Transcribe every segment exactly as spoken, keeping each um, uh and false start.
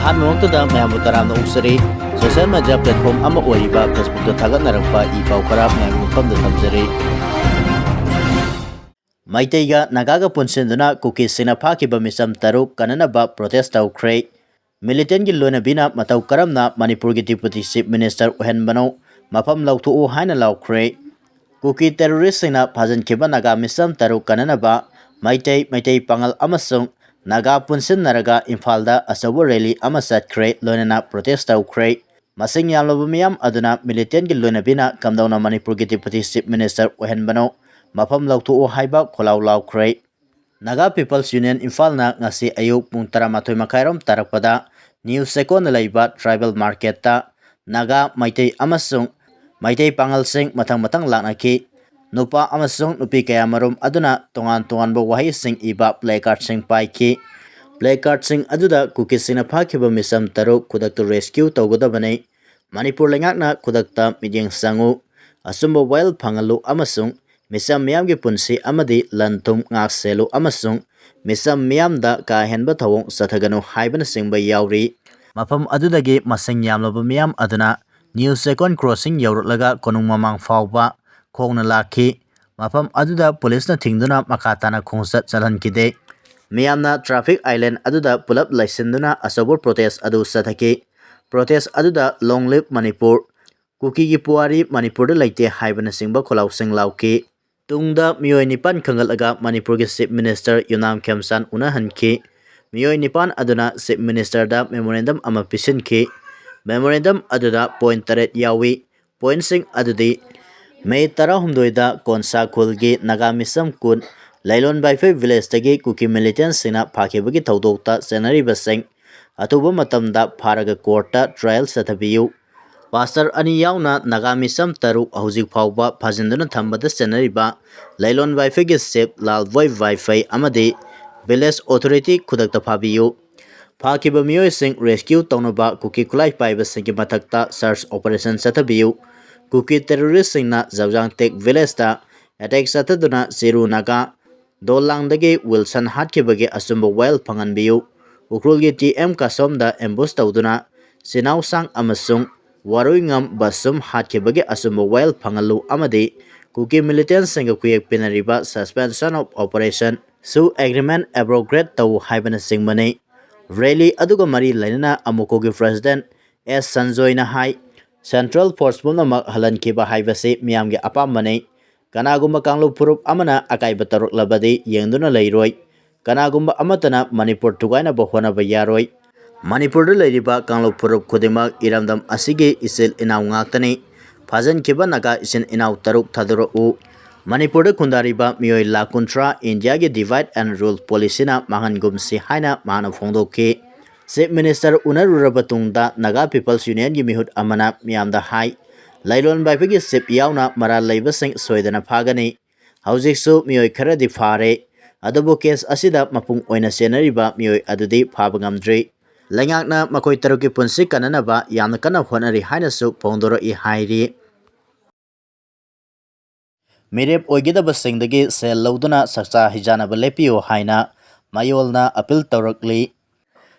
ꯑꯍꯥꯟꯕꯃꯛꯇꯗ ꯃꯌꯥꯝꯕꯨ ꯇꯔꯥꯝꯅ ꯑꯣꯛꯆꯔꯤ꯫ Social media platform ꯑꯃ ꯑꯣꯏꯔꯤꯕ Facebookꯇ ꯊꯥꯒꯠꯅꯔꯛꯄ ꯏ ꯄꯥꯎ ꯈꯔ ꯃꯌꯥꯝꯒꯤ ꯃꯐꯝꯗ ꯊꯝꯖꯔꯤ꯫ ꯃꯩꯇꯩꯒ ꯅꯥꯒꯥꯒ ꯄꯨꯟꯁꯤꯟꯗꯨꯅ ꯀꯨꯀꯤꯁꯤꯡꯅ ꯐꯥꯈꯤꯕ ꯃꯤꯆꯝ ꯇꯔꯨꯛ ꯀꯟꯅꯅꯕ protest ꯇꯧꯈ꯭ꯔꯦ꯫ Militantꯒꯤ ꯂꯣꯏꯅꯕꯤꯅ ꯃꯇꯧ ꯀꯔꯝꯅ ꯃꯅꯤꯄꯨꯔꯒꯤ Deputy Chief Minister ꯑꯣꯏꯍꯟꯕꯅꯣ, ꯃꯐꯝ ꯂꯧꯊꯣꯛꯎ ꯍꯥꯏꯅ ꯂꯥꯎꯈ꯭ꯔꯦ꯫ ꯀꯨꯀꯤ terroristꯁꯤꯡꯅ ꯐꯥꯖꯤꯟꯈꯤꯕ ꯅꯥꯒꯥ ꯃꯤꯆꯝ ꯇꯔꯨꯛ ꯀꯟꯅꯅꯕ ꯃꯩꯇꯩ, ꯃꯩꯇꯩ ꯄꯥꯉꯜ ꯑꯃꯁꯨꯡ ꯅꯥꯒꯥ ꯄꯨꯟꯁꯤꯟꯅꯔꯒ ꯏꯝꯐꯥꯜꯗ ꯑꯆꯧꯕ rally ꯑꯃ ꯆꯠꯈ꯭ꯔꯦ, ꯂꯣꯏꯅꯅ protest ꯇꯧꯈ꯭ꯔꯦ꯫ ꯃꯁꯤꯡ ꯌꯥꯝꯂꯕ ꯃꯤꯌꯥꯝ ꯑꯗꯨꯅ militantꯒꯤ ꯂꯣꯏꯅꯕꯤꯅ ꯀꯝꯗꯧꯅ ꯃꯅꯤꯄꯨꯔꯒꯤ Deputy Chief Minister ꯑꯣꯏꯍꯟꯕꯅꯣ, ꯃꯐꯝ ꯂꯧꯊꯣꯛꯎ ꯍꯥꯏꯕ ꯈꯣꯜꯂꯥꯎ ꯂꯥꯎꯈ꯭ꯔꯦ꯫ Naga People's Union ꯏꯝꯐꯥꯜꯅ ꯉꯁꯤ ꯑꯌꯨꯛ ꯄꯨꯡ ꯇꯔꯥꯃꯥꯊꯣꯏ ꯃꯈꯥꯏꯔꯣꯝ ꯇꯥꯔꯛꯄꯗ ꯅ꯭ꯌꯨ ꯆꯦꯛꯀꯣꯟꯗ ꯂꯩꯕ tribal marketꯇ ꯅꯥꯒꯥ, ꯃꯩꯇꯩ ꯑꯃꯁꯨꯡ ꯃꯩꯇꯩ ꯄꯥꯉꯜꯁꯤꯡ ꯃꯊꯪ ꯃꯊꯪ ꯂꯥꯛꯅꯈꯤ꯫ ꯅꯨꯄꯥ ꯑꯃꯁꯨꯡ ꯅꯨꯄꯤ ꯀꯌꯥꯃꯔꯨꯝ ꯑꯗꯨꯅ ꯇꯣꯉꯥꯟ ꯇꯣꯉꯥꯟꯕ ꯋꯥꯍꯩꯁꯤꯡ ꯏꯕ placardꯁꯤꯡ ꯄꯥꯏꯈꯤ꯫ Placardꯁꯤꯡ ꯑꯗꯨꯗ ꯀꯨꯀꯤꯁꯤꯡꯅ ꯐꯥꯈꯤꯕ ꯃꯤꯆꯝ ꯇꯔꯨꯛ ꯈꯨꯗꯛꯇ rescue ꯇꯧꯒꯗꯕꯅꯤ꯫ ꯃꯅꯤꯄꯨꯔ ꯂꯩꯉꯥꯛꯅ ꯈꯨꯗꯛꯇ ꯃꯤꯠꯌꯦꯡ ꯆꯪꯉꯨ, ꯑꯆꯨꯝꯕ ꯋꯥꯌꯦꯜ ꯐꯪꯍꯜꯂꯨ ꯑꯃꯁꯨꯡ ꯃꯤꯆꯝ ꯃꯤꯌꯥꯝꯒꯤ ꯄꯨꯟꯁꯤ ꯑꯃꯗꯤ ꯂꯟ ꯊꯨꯝ ꯉꯥꯛ ꯁꯦꯜꯂꯨ ꯑꯃꯁꯨꯡ ꯃꯤꯆꯝ ꯃꯤꯌꯥꯝꯗ ꯀꯥ ꯍꯦꯟꯕ ꯊꯧꯑꯣꯡ ꯆꯠꯊꯒꯅꯨ ꯍꯥꯏꯕꯅꯆꯤꯡꯕ ꯌꯥꯎꯔꯤ꯫ ꯃꯐꯝ ꯑꯗꯨꯗꯒꯤ ꯃꯁꯤꯡ ꯌꯥꯝꯂꯕ ꯃꯤꯌꯥꯝ ꯑꯗꯨꯅ ꯅ꯭ꯌꯨ ꯆꯦꯛꯀꯣꯟ crossing ꯌꯧꯔꯛꯂꯒ ꯀꯣꯅꯨꯡ ꯃꯃꯥꯡ ꯐꯥꯎꯕ ꯈꯣꯡꯅ ꯂꯥꯛꯈꯤ꯫ ꯃꯐꯝ ꯑꯗꯨꯗ ꯄꯨꯂꯤꯁꯅ ꯊꯤꯡꯗꯨꯅ ꯃꯈꯥ ꯇꯥꯅ ꯈꯣꯡꯆꯠ ꯆꯠꯍꯟꯈꯤꯗꯦ꯫ ꯃꯤꯌꯥꯝꯅ traffic island ꯑꯗꯨꯗ ꯄꯨꯂꯞ ꯂꯩꯁꯤꯟꯗꯨꯅ ꯑꯆꯧꯕ protest ꯑꯗꯨ ꯆꯠꯊꯈꯤ꯫ Protest ꯑꯗꯨꯗ "Long live ꯃꯅꯤꯄꯨꯔ", "ꯀꯨꯀꯤꯒꯤ ꯄꯨꯋꯥꯔꯤ ꯃꯅꯤꯄꯨꯔꯗ ꯂꯩꯇꯦ" ꯍꯥꯏꯕꯅꯆꯤꯡꯕ ꯈꯣꯜꯂꯥꯎꯁꯤꯡ ꯂꯥꯎꯈꯤ꯫ ꯇꯨꯡꯗ ꯃꯤꯑꯣꯏ ꯅꯤꯄꯥꯟ ꯈꯟꯒꯠꯂꯒ ꯃꯅꯤꯄꯨꯔꯒꯤ Chief Minister ꯌꯨꯝꯅꯥꯝ ꯈꯦꯝꯆꯥꯟ ꯎꯅꯍꯟꯈꯤ꯫ ꯃꯤꯑꯣꯏ ꯅꯤꯄꯥꯟ ꯑꯗꯨꯅ Chief Ministerꯗ memorandum ꯑꯃ ꯄꯤꯁꯤꯟꯈꯤ꯫ Memorandum ꯑꯗꯨꯗ point ꯇꯔꯦꯠ ꯌꯥꯎꯏ꯫ Pointꯁꯤꯡ ꯑꯗꯨꯗꯤ: ꯃꯦ ꯇꯔꯥꯍꯨꯝꯗꯣꯏꯗ ꯀꯣꯟꯁꯥ ꯈꯨꯜꯒꯤ ꯅꯥꯒꯥ ꯃꯤꯆꯝ ꯀꯨꯟ ꯂꯩꯂꯣꯟ ꯕꯥꯏꯐꯩ villageꯇꯒꯤ ꯀꯨꯀꯤ militantꯁꯤꯡꯅ ꯐꯥꯈꯤꯕꯒꯤ ꯊꯧꯗꯣꯛꯇ ꯆꯦꯟꯅꯔꯤꯕꯁꯤꯡ ꯑꯊꯨꯕ ꯃꯇꯝꯗ ꯐꯥꯔꯒ courtꯇ trial ꯆꯠꯊꯕꯤꯌꯨ꯫ Pastor ꯑꯅꯤ ꯌꯥꯎꯅ ꯅꯥꯒꯥ ꯃꯤꯆꯝ ꯇꯔꯨꯛ ꯍꯧꯖꯤꯛ ꯐꯥꯎꯕ ꯐꯥꯖꯤꯟꯗꯨꯅ ꯊꯝꯕꯗ ꯆꯦꯟꯅꯔꯤꯕ ꯂꯩꯂꯣꯟ ꯕꯥꯏꯐꯩꯒꯤ Chief ꯂꯥꯜꯕꯣꯏ ꯕꯥꯏꯐꯩ ꯑꯃꯗꯤ village authority ꯈꯨꯗꯛꯇ ꯐꯥꯕꯤꯌꯨ꯫ ꯐꯥꯈꯤꯕ ꯃꯤꯑꯣꯏꯁꯤꯡ rescue ꯇꯧꯅꯕ ꯀꯨꯀꯤ ꯈꯨꯠꯂꯥꯏ ꯄꯥꯏꯕꯁꯤꯡꯒꯤ ꯃꯊꯛꯇ search operation ꯆꯠꯊꯕꯤꯌꯨ꯫ ꯀꯨꯀꯤ terroristꯁꯤꯡꯅ ꯖꯧꯖꯥꯡ ꯇꯦꯛ villageꯇ attack ꯆꯠꯊꯗꯨꯅ ꯆꯤꯔꯨ ꯅꯥꯒꯥ ꯗꯣꯂꯥꯡꯗꯒꯤ ꯋꯤꯜꯁꯟ ꯍꯥꯠꯈꯤꯕꯒꯤ ꯑꯆꯨꯝꯕ ꯋꯥꯌꯦꯜ ꯐꯪꯍꯟꯕꯤꯌꯨ꯫ ꯎꯈ꯭ꯔꯨꯜꯒꯤ ꯇꯤ ꯑꯦꯝ ꯀꯥꯁꯣꯝꯗ ambush ꯇꯧꯗꯨꯅ ꯆꯤꯅꯥꯎꯁꯥꯡ ꯑꯃꯁꯨꯡ ꯋꯥꯔꯣꯏꯉꯝ ꯕꯁꯨꯝ ꯍꯥꯠꯈꯤꯕꯒꯤ ꯑꯆꯨꯝꯕ ꯋꯥꯌꯦꯜ ꯐꯪꯍꯜꯂꯨ ꯑꯃꯗꯤ ꯀꯨꯀꯤ militantꯁꯤꯡꯒ ꯈꯨꯌꯦꯛ ꯄꯤꯅꯔꯤꯕ suspension of operation ꯁꯨ agreement abrogate ꯇꯧ ꯍꯥꯏꯕꯅꯆꯤꯡꯕꯅꯤ꯫ Rally ꯑꯗꯨꯒ ꯃꯔꯤ ꯂꯩꯅꯅ ꯑꯃꯨꯀꯣꯒꯤ president ꯑꯦꯁ ꯁꯟꯖꯣꯏꯅ ꯍꯥꯏ, central force ꯄꯨꯝꯅꯃꯛ ꯍꯜꯍꯟꯈꯤꯕ ꯍꯥꯏꯕꯁꯤ ꯃꯤꯌꯥꯝꯒꯤ ꯑꯄꯥꯝꯕꯅꯤ꯫ ꯀꯅꯥꯒꯨꯝꯕ ꯀꯥꯡꯂꯨꯞ ꯐꯨꯔꯨꯞ ꯑꯃꯅ ꯑꯀꯥꯏꯕ ꯇꯧꯔꯛꯂꯕꯗꯤ ꯌꯦꯡꯗꯨꯅ ꯂꯩꯔꯣꯏ꯫ ꯀꯅꯥꯒꯨꯝꯕ ꯑꯃꯠꯇꯅ ꯃꯅꯤꯄꯨꯔ ꯊꯨꯒꯥꯏꯅꯕ ꯍꯣꯠꯅꯕ ꯌꯥꯔꯣꯏ꯫ ꯃꯅꯤꯄꯨꯔꯗ ꯂꯩꯔꯤꯕ ꯀꯥꯡꯂꯨꯞ ꯐꯨꯔꯨꯞ ꯈꯨꯗꯤꯡꯃꯛ ꯏꯔꯝꯗꯝ ꯑꯁꯤꯒꯤ ꯏꯆꯤꯜ ꯏꯅꯥꯎ ꯉꯥꯛꯇꯅꯤ꯫ ꯐꯥꯖꯤꯟꯈꯤꯕ ꯅꯥꯒꯥ ꯏꯆꯤꯜ ꯏꯅꯥꯎ ꯇꯔꯨꯛ ꯊꯥꯗꯣꯔꯛꯎ꯫ ꯃꯅꯤꯄꯨꯔꯗ ꯈꯨꯟꯗꯥꯔꯤꯕ ꯃꯤꯑꯣꯏ ꯂꯥꯈ ꯀꯨꯟꯊ꯭ꯔꯥ ꯏꯟꯗꯤꯌꯥꯒꯤ divide and rule policyꯅ ꯃꯥꯡꯍꯟꯒꯨꯝꯁꯤ ꯍꯥꯏꯅ ꯃꯍꯥꯛꯅ ꯐꯣꯡꯗꯣꯛꯈꯤ꯫ Chief Minister ꯎꯅꯔꯨꯔꯕ ꯇꯨꯡꯗ Naga People's Unionꯒꯤ ꯃꯤꯍꯨꯠ ꯑꯃꯅ ꯃꯤꯌꯥꯝꯗ ꯍꯥꯏ, ꯂꯩꯔꯣꯟ ꯕꯥꯏꯕꯒꯤ chief ꯌꯥꯎꯅ ꯃꯔꯥꯜ ꯂꯩꯕꯁꯤꯡ ꯁꯣꯏꯗꯅ ꯐꯥꯒꯅꯤ꯫ ꯍꯧꯖꯤꯛꯁꯨ ꯃꯤꯑꯣꯏ ꯈꯔꯗꯤ ꯐꯥꯔꯦ, ꯑꯗꯨꯕꯨ case ꯑꯁꯤꯗ ꯃꯄꯨꯡ ꯑꯣꯏꯅ ꯆꯦꯟꯅꯔꯤꯕ ꯃꯤꯑꯣꯏ ꯑꯗꯨꯗꯤ ꯐꯥꯕ ꯉꯝꯗ꯭ꯔꯤ꯫ ꯂꯩꯉꯥꯛꯅ ꯃꯈꯣꯏ ꯇꯔꯨꯛꯀꯤ ꯄꯨꯟꯁꯤ ꯀꯟꯅꯅꯕ ꯌꯥꯝꯅ ꯀꯟꯅ ꯍꯣꯠꯅꯔꯤ ꯍꯥꯏꯅꯁꯨ ꯐꯣꯡꯗꯣꯔꯛꯏ ꯍꯥꯏꯔꯤ꯫ ꯃꯤꯔꯦꯞ ꯑꯣꯏꯒꯗꯕꯁꯤꯡꯗꯒꯤ ꯁꯦꯜ ꯂꯧꯗꯨꯅ ꯆꯥꯛꯆꯥ ꯍꯩꯖꯥꯟꯅꯕ ꯂꯦꯞꯄꯤꯌꯨ ꯍꯥꯏꯅ ꯃꯌꯣꯜꯅ appeal ꯇꯧꯔꯛꯂꯤ꯫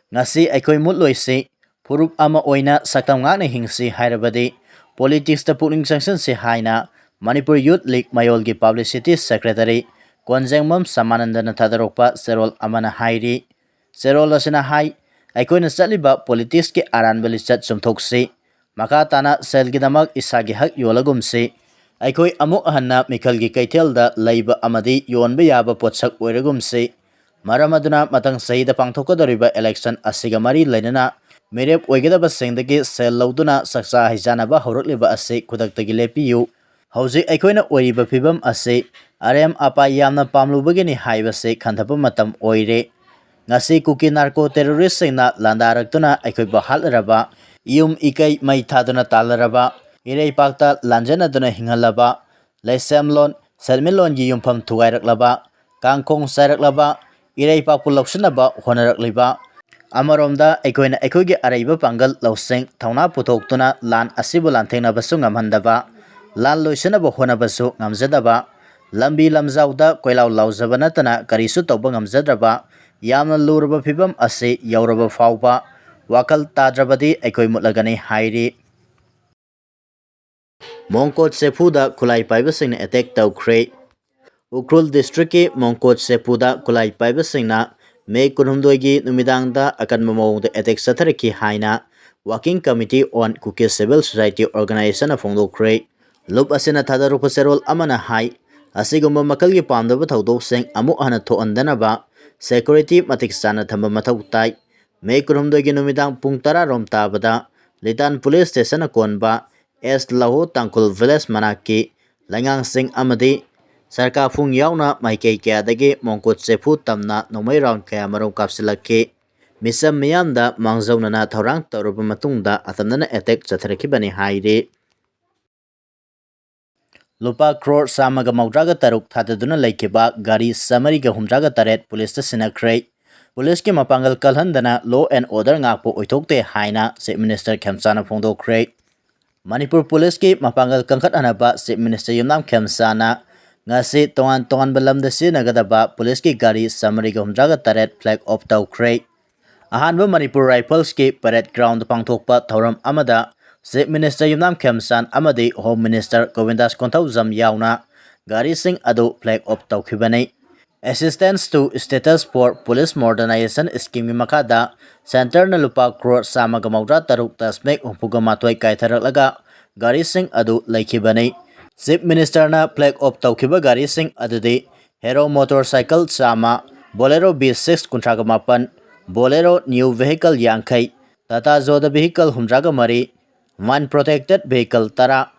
ꯉꯁꯤ ꯑꯩꯈꯣꯏ ꯃꯨꯠꯂꯣꯏꯁꯤ, ꯐꯨꯔꯨꯞ ꯑꯃ ꯑꯣꯏꯅ ꯁꯛꯇꯝ ꯉꯥꯛꯅ ꯍꯤꯡꯁꯤ ꯍꯥꯏꯔꯕꯗꯤ politicsꯇ ꯄꯨꯛꯅꯤꯡ ꯆꯪꯁꯤꯟꯁꯤ ꯍꯥꯏꯅ Manipur Youth League ꯃꯌꯣꯜꯒꯤ publicity secretary ꯀꯣꯟꯖꯦꯡꯕꯝ ꯁꯃꯥꯅꯟꯗꯅ ꯊꯥꯗꯣꯔꯛꯄ ꯆꯦꯔꯣꯜ ꯑꯃꯅ ꯍꯥꯏꯔꯤ꯫ ꯆꯦꯔꯣꯜ ꯑꯁꯤꯅ ꯍꯥꯏ, ꯑꯩꯈꯣꯏꯅ ꯆꯠꯂꯤꯕ politicsꯀꯤ ꯑꯔꯥꯟꯕ ꯂꯤꯆꯠ ꯆꯨꯝꯊꯣꯛꯁꯤ꯫ ꯃꯈꯥ ꯇꯥꯅ ꯁꯦꯜꯒꯤꯗꯃꯛ ꯏꯁꯥꯒꯤ ꯍꯛ ꯌꯣꯜꯂꯒꯨꯝꯁꯤ꯫ ꯑꯩꯈꯣꯏ ꯑꯃꯨꯛ ꯍꯟꯅ ꯃꯤꯈꯜꯒꯤ ꯀꯩꯊꯦꯜꯗ ꯂꯩꯕ ꯑꯃꯗꯤ ꯌꯣꯟꯕ ꯌꯥꯕ ꯄꯣꯠꯁꯛ ꯑꯣꯏꯔꯒꯨꯝꯁꯤ꯫ ꯃꯔꯝ ꯑꯗꯨꯅ ꯃꯊꯪ ꯆꯍꯤꯗ ꯄꯥꯡꯊꯣꯛꯀꯗꯧꯔꯤꯕ election ꯑꯁꯤꯒ ꯃꯔꯤ ꯂꯩꯅꯅ ꯃꯤꯔꯦꯞ ꯑꯣꯏꯒꯗꯕꯁꯤꯡꯗꯒꯤ ꯁꯦꯜ ꯂꯧꯗꯨꯅ ꯆꯥꯛꯆꯥ ꯍꯩꯖꯥꯟꯅꯕ ꯍꯧꯔꯛꯂꯤꯕ ꯑꯁꯤ ꯈꯨꯗꯛꯇꯒꯤ ꯂꯦꯞꯄꯤꯌꯨ꯫ ꯍꯧꯖꯤꯛ ꯑꯩꯈꯣꯏꯅ ꯑꯣꯏꯔꯤꯕ ꯐꯤꯕꯝ ꯑꯁꯤ ꯑꯔꯦꯝ ꯑꯄꯥ ꯌꯥꯝꯅ ꯄꯥꯝꯂꯨꯕꯒꯤꯅꯤ ꯍꯥꯏꯕꯁꯤ ꯈꯟꯊꯕ ꯃꯇꯝ ꯑꯣꯏꯔꯦ꯫ ꯉꯁꯤ ꯀꯨꯀꯤ narco terroristꯁꯤꯡꯅ ꯂꯥꯟꯗꯥꯔꯛꯇꯨꯅ ꯑꯩꯈꯣꯏꯕꯨ ꯍꯥꯠꯂꯔꯕ, ꯌꯨꯝ ꯏꯀꯩ ꯃꯩ ꯊꯥꯗꯨꯅ ꯇꯥꯜꯂꯔꯕ, ꯏꯔꯩꯄꯥꯛꯇ ꯂꯥꯟꯖꯦꯟꯅꯗꯨꯅ ꯍꯤꯡꯍꯜꯂꯕ, ꯂꯩꯁꯦꯝꯂꯣꯟ ꯁꯦꯟꯃꯤꯠꯂꯣꯟꯒꯤ ꯌꯨꯝꯐꯝ ꯊꯨꯒꯥꯏꯔꯛꯂꯕ, ꯀꯥꯡꯈꯣꯡ ꯆꯥꯏꯔꯛꯂꯕ, ꯏꯔꯩꯄꯥꯛꯄꯨ ꯂꯧꯁꯤꯟꯅꯕ ꯍꯣꯠꯅꯔꯛꯂꯤꯕ, ꯑꯃꯔꯣꯝꯗ ꯑꯩꯈꯣꯏꯅ ꯑꯩꯈꯣꯏꯒꯤ ꯑꯔꯩꯕ ꯄꯥꯡꯒꯜ ꯂꯧꯁꯤꯡ ꯊꯧꯅꯥ ꯄꯨꯊꯣꯛꯇꯨꯅ ꯂꯥꯟ ꯑꯁꯤꯕꯨ ꯂꯥꯟꯊꯦꯡꯅꯕꯁꯨ ꯉꯝꯍꯟꯗꯕ, ꯂꯥꯟ ꯂꯣꯏꯁꯤꯟꯅꯕ ꯍꯣꯠꯅꯕꯁꯨ ꯉꯝꯖꯗꯕ, ꯂꯝꯕꯤ ꯂꯝꯖꯥꯎꯗ ꯀꯣꯏꯂꯥꯎ ꯂꯥꯎꯖꯕ ꯅꯠꯇꯅ ꯀꯔꯤꯁꯨ ꯇꯧꯕ ꯉꯝꯖꯗ꯭ꯔꯕ, ꯌꯥꯝꯅ ꯂꯨꯔꯕ ꯐꯤꯕꯝ ꯑꯁꯤ ꯌꯧꯔꯕ ꯐꯥꯎꯕ ꯋꯥꯈꯜ ꯇꯥꯗ꯭ꯔꯕꯗꯤ ꯑꯩꯈꯣꯏ ꯃꯨꯠꯂꯒꯅꯤ ꯍꯥꯏꯔꯤ꯫ ꯃꯣꯡꯀꯣꯠ ꯆꯦꯐꯨꯗ ꯈꯨꯠꯂꯥꯏ ꯄꯥꯏꯕꯁꯤꯡꯅ ꯑꯦꯇꯦꯛ ꯇꯧꯈ꯭ꯔꯦ꯫ ꯎꯈ꯭ꯔꯨꯜ ꯗꯤꯁꯇ꯭ꯔꯤꯛꯀꯤ ꯃꯣꯡꯀꯣꯠ ꯆꯦꯐꯨꯗ ꯈꯨꯠꯂꯥꯏ ꯄꯥꯏꯕꯁꯤꯡꯅ ꯃꯦ ꯀꯨꯟꯍꯨꯝꯗꯣꯏꯒꯤ ꯅꯨꯃꯤꯗꯥꯡꯗ ꯑꯀꯟꯕ ꯃꯑꯣꯡꯗ ꯑꯦꯇꯦꯛ ꯆꯠꯊꯔꯛꯈꯤ ꯍꯥꯏꯅ Working Committee on Kuki Civil Society Organizationꯅ ꯐꯣꯡꯗꯣꯛꯈ꯭ꯔꯦ꯫ ꯂꯨꯞ ꯑꯁꯤꯅ ꯊꯥꯗꯣꯔꯛꯄ ꯆꯦꯔꯣꯜ ꯑꯃꯅ ꯍꯥꯏ, ꯑꯁꯤꯒꯨꯝꯕ ꯃꯈꯜꯒꯤ ꯄꯥꯝꯗꯕ ꯊꯧꯗꯣꯛꯁꯤꯡ ꯑꯃꯨꯛ ꯍꯟꯅ ꯊꯣꯛꯍꯟꯗꯅꯕ ꯁꯦꯀ꯭ꯌꯨꯔꯤꯇꯤ ꯃꯇꯤꯛ ꯆꯥꯅ ꯊꯝꯕ ꯃꯊꯧ ꯇꯥꯏ꯫ ꯃꯦ ꯀꯨꯟꯍꯨꯝꯗꯣꯏꯒꯤ ꯅꯨꯃꯤꯗꯥꯡ ꯄꯨꯡ ꯇꯔꯥ ꯔꯣꯝ ꯇꯥꯕꯗ ꯂꯤꯇꯥꯟ ꯄꯨꯂꯤꯁ ꯁ꯭ꯇꯦꯁꯟꯅ ꯀꯣꯟꯕ ꯑꯦꯁ ꯂꯍꯣ ꯇꯥꯡꯈꯨꯜ ꯚꯤꯂꯦꯖ ꯃꯅꯥꯛꯀꯤ ꯂꯩꯉꯥꯡꯁꯤꯡ ꯑꯃꯗꯤ ꯁꯔꯀꯥꯔꯐꯨꯡ ꯌꯥꯎꯅ ꯃꯥꯏꯀꯩ ꯀꯌꯥꯗꯒꯤ ꯃꯣꯡꯀꯨꯠ ꯆꯦꯐꯨ ꯇꯝꯅ ꯅꯣꯡꯃꯩ ꯔꯥꯎꯟ ꯀꯌꯥꯃꯔꯨꯝ ꯀꯥꯞꯁꯤꯜꯂꯛꯈꯤ꯫ ꯃꯤꯆꯝ ꯃꯤꯌꯥꯝꯗ ꯃꯥꯡꯖꯧꯅꯅ ꯊꯧꯔꯥꯡ ꯇꯧꯔꯕ ꯃꯇꯨꯡꯗ ꯑꯇꯝꯅꯅ ꯑꯦꯇꯦꯛ ꯆꯠꯊꯔꯛꯈꯤꯕꯅꯤ ꯍꯥꯏꯔꯤ꯫ ꯂꯨꯄꯥ ꯀ꯭ꯔꯣꯔ ꯆꯥꯝꯃꯒ ꯃꯧꯗ꯭ꯔꯥꯒ ꯇꯔꯨꯛ ꯊꯥꯗꯗꯨꯅ ꯂꯩꯈꯤꯕ ꯒꯥꯔꯤ ꯆꯥꯃꯔꯤꯒ ꯍꯨꯝꯗ꯭ꯔꯥꯒ ꯇꯔꯦꯠ ꯄꯨꯂꯤꯁꯇ ꯁꯤꯟꯅꯈ꯭ꯔꯦ꯫ ꯄꯨꯂꯤꯁꯀꯤ ꯃꯄꯥꯡꯒꯜ ꯀꯜꯍꯟꯗꯅ law and order ꯉꯥꯛꯄ ꯑꯣꯏꯊꯣꯛꯇꯦ ꯍꯥꯏꯅ Chief Minister ꯈꯦꯝꯆꯥꯅ ꯐꯣꯡꯗꯣꯛꯈ꯭ꯔꯦ꯫ ꯃꯅꯤꯄꯨꯔ ꯄꯨꯂꯤꯁꯀꯤ ꯃꯄꯥꯡꯒꯜ ꯀꯟꯈꯠꯍꯟꯅꯕ Chief Minister ꯌꯨꯝꯅꯥꯝ ꯈꯦꯝꯆꯥꯅ ꯉꯁꯤ ꯇꯣꯉꯥꯟ ꯇꯣꯉꯥꯟꯕ ꯂꯝꯗ ꯁꯤꯖꯤꯟꯅꯒꯗꯕ ꯄꯨꯂꯤꯁꯀꯤ ꯒꯥꯔꯤ ꯆꯥꯃꯔꯤꯒ ꯍꯨꯝꯗ꯭ꯔꯥꯒ ꯇꯔꯦꯠ flag off ꯇꯧꯈ꯭ꯔꯦ꯫ ꯑꯍꯥꯟꯕ ꯃꯅꯤꯄꯨꯔ ꯔꯥꯏꯐꯜꯁꯀꯤ parade groundꯗ ꯄꯥꯡꯊꯣꯛꯄ ꯊꯧꯔꯝ ꯑꯃꯗ Chief Minister ꯌꯨꯝꯅꯥꯝ ꯈꯦꯝꯆꯥꯟ ꯑꯃꯗꯤ Home Minister ꯒꯣꯕꯤꯟꯗꯥꯁ ꯀꯣꯟꯊꯧꯖꯝ ꯌꯥꯎꯅ ꯒꯥꯔꯤꯁꯤꯡ ꯑꯗꯨ flag off ꯇꯧꯈꯤꯕꯅꯤ꯫ Assistance to Status for Police Modernization Schemeꯒꯤ ꯃꯈꯥꯗ centreꯅ ꯂꯨꯄꯥ ꯀ꯭ꯔꯣꯔ ꯆꯥꯝꯃꯒ ꯃꯧꯗ꯭ꯔꯥ ꯇꯔꯨꯛ ꯗꯁꯃꯤꯛ ꯍꯨꯝꯐꯨꯒ ꯃꯥꯊꯣꯏ ꯀꯥꯏꯊꯔꯛꯂꯒ ꯒꯥꯔꯤꯁꯤꯡ ꯑꯗꯨ ꯂꯩꯈꯤꯕꯅꯤ꯫ Chief Ministerꯅ flag off ꯇꯧꯈꯤꯕ ꯒꯥꯔꯤꯁꯤꯡ ꯑꯗꯨꯗꯤ Hero motorcycle ꯆꯥꯝꯃ, Bolero V six ꯀꯨꯟꯊ꯭ꯔꯥꯒ ꯃꯥꯄꯟ, Bolero new vehicle ꯌꯥꯡꯈꯩ, Tata Zoda vehicle ꯍꯨꯝꯗ꯭ꯔꯥꯒ ꯃꯔꯤ, Van protected vehicle ꯇꯔꯥ,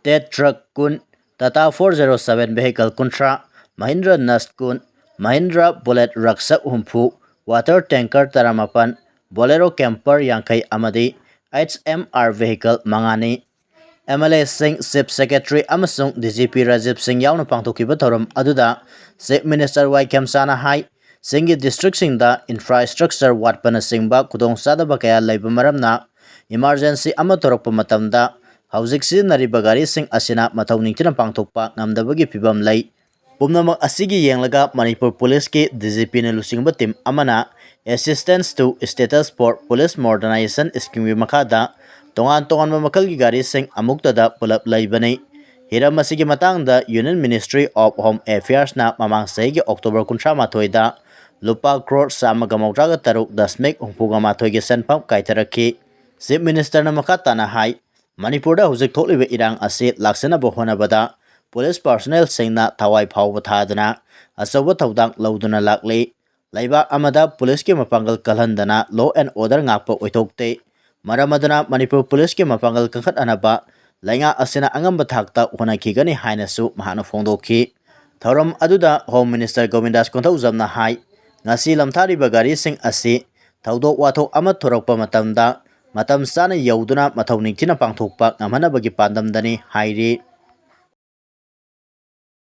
Tet truck ꯀꯨꯟ, Tata four zero seven vehicle ꯀꯨꯟꯊ꯭ꯔꯥ, Mahindra Naz ꯀꯨꯟ, Mahindra Bullet Rakshak ꯍꯨꯝꯐꯨ, water tanker ꯇꯔꯥꯃꯥꯄꯟ, Bolero camper ꯌꯥꯡꯈꯩ ꯑꯃꯗꯤ H M R vehicle ꯃꯉꯥꯅꯤ꯫ MLAꯁꯤꯡ, Chief Secretary ꯑꯃꯁꯨꯡ DGP ꯔꯥꯖꯤꯕ ꯁꯤꯡ ꯌꯥꯎꯅ ꯄꯥꯡꯊꯣꯛꯈꯤꯕ ꯊꯧꯔꯝ ꯑꯗꯨꯗ Chief Minister ꯋꯥꯏ ꯈꯦꯝꯆꯥꯅ ꯍꯥꯏ, ꯆꯤꯡꯒꯤ districtꯁꯤꯡꯗ infrastructure ꯋꯥꯠꯄꯅꯆꯤꯡꯕ ꯈꯨꯗꯣꯡꯆꯥꯗꯕ ꯀꯌꯥ ꯂꯩꯕ ꯃꯔꯝꯅ emergency ꯑꯃ ꯊꯣꯔꯛꯄ ꯃꯇꯝꯗ ꯍꯧꯖꯤꯛ ꯁꯤꯖꯤꯟꯅꯔꯤꯕ ꯒꯥꯔꯤꯁꯤꯡ ꯑꯁꯤꯅ ꯃꯊꯧ ꯅꯤꯡꯊꯤꯅ ꯄꯥꯡꯊꯣꯛꯄ ꯉꯝꯗꯕꯒꯤ ꯐꯤꯚꯝ ꯂꯩ꯫ ꯄꯨꯝꯅꯃꯛ ꯑꯁꯤꯒꯤ ꯌꯦꯡꯂꯒ ꯃꯅꯤꯄꯨꯔ ꯄꯨꯂꯤꯁꯀꯤ ꯗꯤ ꯖꯤ ꯄꯤꯅ ꯂꯨꯆꯤꯡꯕ ꯇꯤꯝ ꯑꯃꯅ Assistance to Status for Police Modernization Scheme ꯒꯤ ꯃꯈꯥꯗ ꯇꯣꯉꯥꯟ ꯇꯣꯉꯥꯟꯕ ꯃꯈꯜꯒꯤ ꯒꯥꯔꯤꯁꯤꯡ ꯑꯃꯨꯛꯇꯗ ꯄꯨꯂꯞ ꯂꯩꯕꯅꯤ꯫ ꯍꯤꯔꯝ ꯑꯁꯤꯒꯤ ꯃꯇꯥꯡꯗ Union Ministry of Home Affairs ꯅ ꯃꯃꯥꯡ ꯆꯍꯤꯒꯤ ꯑꯣꯛꯇꯣꯕꯔ ꯀꯨꯟꯊ꯭ꯔꯥ ꯃꯥꯊꯣꯏꯗ ꯂꯨꯄꯥ ꯀ꯭ꯔꯣꯔ ꯆꯥꯝꯃꯒ ꯃꯧꯗ꯭ꯔꯥ ꯇꯔꯨꯛ ꯗꯁꯃꯤꯛ ꯍꯨꯝꯐꯨꯒ ꯃꯥꯊꯣꯏꯒꯤ ꯁꯦꯟꯐꯝ ꯀꯥꯏꯊꯔꯛꯈꯤ꯫ Chief Minister ꯅ ꯃꯈꯥ ꯇꯥꯅ ꯍꯥꯏ, ꯃꯅꯤꯄꯨꯔꯗ ꯍꯧꯖꯤꯛ ꯊꯣꯛꯂꯤꯕ ꯏꯔꯥꯡ ꯑꯁꯤ ꯂꯥꯛꯁꯤꯟꯅꯕ ꯍꯣꯠꯅꯕꯗ ꯄꯨꯂꯤꯁ personnel ꯁꯤꯡꯅ ꯊꯋꯥꯏ ꯐꯥꯎꯕ ꯊꯥꯗꯅ ꯑꯆꯧꯕ ꯊꯧꯗꯥꯡ ꯂꯧꯗꯨꯅ ꯂꯥꯛꯂꯤ꯫ ꯂꯩꯕꯥꯛ ꯑꯃꯗ ꯄꯨꯂꯤꯁꯀꯤ ꯃꯄꯥꯡꯒꯜ ꯀꯜꯍꯟꯗꯅ law and order ꯉꯥꯛꯄ ꯑꯣꯏꯊꯣꯛꯇꯦ꯫ ꯃꯔꯝ ꯑꯗꯨꯅ ꯃꯅꯤꯄꯨꯔ ꯄꯨꯂꯤꯁꯀꯤ ꯃꯄꯥꯡꯒꯜ ꯀꯟꯈꯠꯅꯅꯕ ꯂꯩꯉꯥꯛ ꯑꯁꯤꯅ ꯑꯉꯝꯕ ꯊꯥꯛꯇ ꯍꯣꯠꯅꯈꯤꯒꯅꯤ ꯍꯥꯏꯅꯁꯨ ꯃꯍꯥꯛꯅ ꯐꯣꯡꯗꯣꯛꯈꯤ꯫ ꯊꯧꯔꯝ ꯑꯗꯨꯗ Home Minister ꯒꯣꯕꯤꯟꯗꯥꯁ ꯀꯣꯟꯊꯧꯖꯝꯅ ꯍꯥꯏ, ꯉꯁꯤ ꯂꯝꯊꯥꯔꯤꯕ ꯒꯥꯔꯤꯁꯤꯡ ꯑꯁꯤ ꯊꯧꯗꯣꯛ ꯋꯥꯊꯣꯛ ꯑꯃ ꯊꯣꯔꯛꯄ ꯃꯇꯝꯗ ꯃꯇꯝ ꯆꯥꯅ ꯌꯧꯗꯨꯅ ꯃꯊꯧ ꯅꯤꯡꯊꯤꯅ ꯄꯥꯡꯊꯣꯛꯄ ꯉꯝꯍꯟꯅꯕꯒꯤ ꯄꯥꯟꯗꯝꯗꯅꯤ ꯍꯥꯏꯔꯤ꯫